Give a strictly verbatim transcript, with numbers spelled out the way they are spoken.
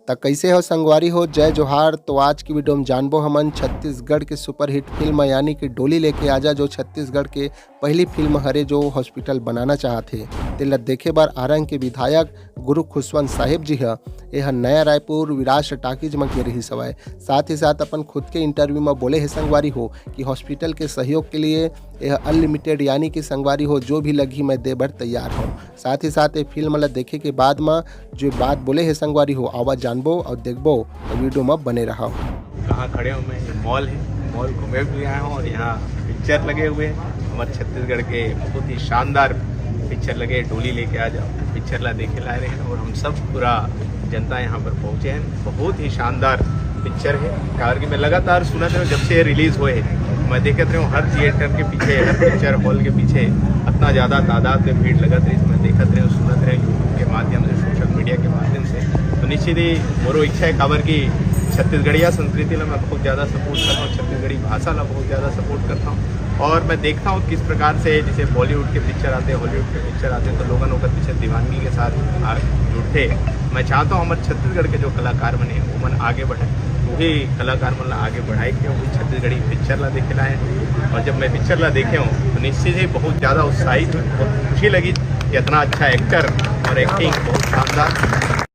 त कैसे हो संगवारी हो, जय जोहार। तो आज की वीडियो में जानबो हमन छत्तीसगढ़ के सुपरहिट फिल्म यानी कि डोली लेके आजा, जो छत्तीसगढ़ के पहली फिल्म हरे जो हॉस्पिटल बनाना चाहत हे। तेला देखे बर आरंग के विधायक गुरु खुशवंत साहिब जी ह एह नया रायपुर विराज टाकीज म गे रहिस हवय। साथ ही साथ अपन खुद के इंटरव्यू म बोले हे संगवारी हो कि हॉस्पिटल के सहयोग के लिए यह अनलिमिटेड यानी कि संगवारी हो जो भी लगही मैं दे बर तैयार हूँ। साथ ही साथ ये फिल्म ला देखे के बाद म जो बात बोले हे संगवारी हो, आवा जानबो और देखबो, तो वीडियो म बने रहो। कहाँ खड़े हूँ मैं, ये मॉल है, मॉल घूमे भी आया हूँ और यहाँ पिक्चर लगे हुए हैं। हमारे छत्तीसगढ़ के बहुत ही शानदार पिक्चर लगे, डोली लेके आ जाओ, पिक्चर ला देखे ला रहे हैं और हम सब पूरा जनता यहाँ पर पहुँचे हैं। बहुत ही शानदार पिक्चर है, कारण कि मैं लगातार सुनत रहे हूँ जब से ये रिलीज हुए है। मैं देखत रहे हूँ हर थिएटर के पीछे, हर पिक्चर हॉल के पीछे इतना ज़्यादा तादाद में भीड़ लगत रही। मैं देखत रहे हूँ, सुनत रहे यूट्यूब के माध्यम से, सोशल मीडिया के माध्यम से। तो निश्चित ही मोरो इच्छा है, काबर कि छत्तीसगढ़िया संस्कृति ला मैं बहुत ज़्यादा सपोर्ट करता हूँ, छत्तीसगढ़ी भाषा ला बहुत ज़्यादा सपोर्ट करता हूँ। और मैं देखता हूँ किस प्रकार से जैसे बॉलीवुड के पिक्चर आते हैं, हॉलीवुड के पिक्चर आते हैं, तो लोगन ओकर पीछे दीवानगी के साथ आ, जुड़ते हैं। मैं चाहता हूँ हमारे छत्तीसगढ़ के जो कलाकार मन हे वो मन आगे बढ़े, वही कलाकार मन ला आगे बढ़ाए के वही छत्तीसगढ़ी पिक्चर ला देखे लाए। और जब मैं पिक्चर ला देखे हूँ तो निश्चित ही बहुत ज़्यादा उत्साहित हूँ, बहुत खुशी लगी कि इतना अच्छा एक्टर और एक्टिंग बहुत शानदार।